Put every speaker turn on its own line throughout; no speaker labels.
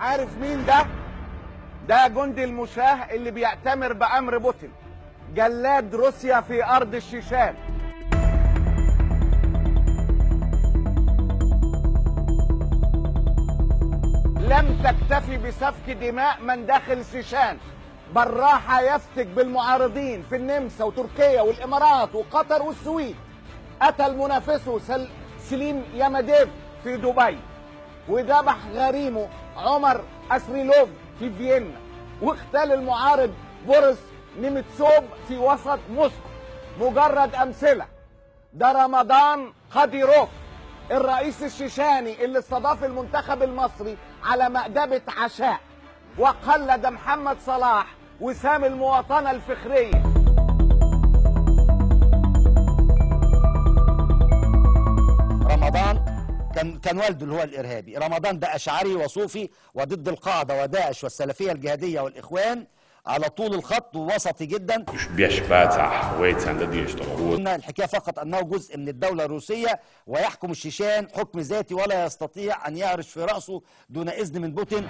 عارف مين ده؟ ده جندي المشاة اللي بيأتمر بأمر بوتين، جلاد روسيا في أرض الشيشان. لم تكتفي بسفك دماء من داخل الشيشان، بل راح يفتك بالمعارضين في النمسا وتركيا والإمارات وقطر والسويد. قتل منافسه سليم ياماديف في دبي، وذبح غريمه عمر أسريلوف في فيينا، واغتال المعارض بوريس نيمتسوف في وسط موسكو. مجرد أمثلة. ده رمضان قديروف الرئيس الشيشاني اللي استضاف المنتخب المصري على مأدبة عشاء، وقلد محمد صلاح وسام المواطنة الفخرية.
رمضان كان والده اللي هو الإرهابي. رمضان ده أشعري وصوفي وضد القاعدة وداعش والسلفية الجهادية والإخوان على طول الخط، ووسطي جدا. الحكاية فقط أنه جزء من الدولة الروسية ويحكم الشيشان حكم ذاتي، ولا يستطيع أن يعرش في رأسه دون إذن من بوتين.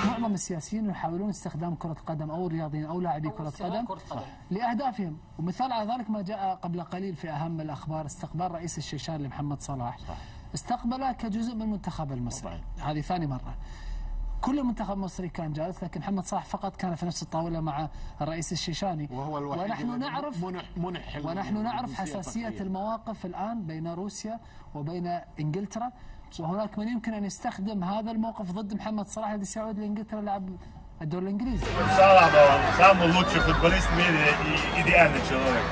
معظم السياسيين يحاولون استخدام كرة قدم أو الرياضيين أو لاعبي كرة قدم لأهدافهم، ومثال على ذلك ما جاء قبل قليل في أهم الأخبار، استقبال رئيس الشيشان لمحمد صلاح. استقبله كجزء من المنتخب المصري. هذه ثاني مرة. كل المنتخب المصري كان جالس، لكن محمد صلاح فقط كان في نفس الطاولة مع الرئيس الشيشاني،
وهو الوحيد.
ونحن نعرف ونحن نعرف حساسية المواقف الآن بين روسيا وبين إنجلترا، وهناك من يمكن أن يستخدم هذا الموقف ضد محمد صلاح الذي سيعود لإنجلترا لعب الدوري الإنجليزي.
Samo лучший футболист в мире и идеальный человек.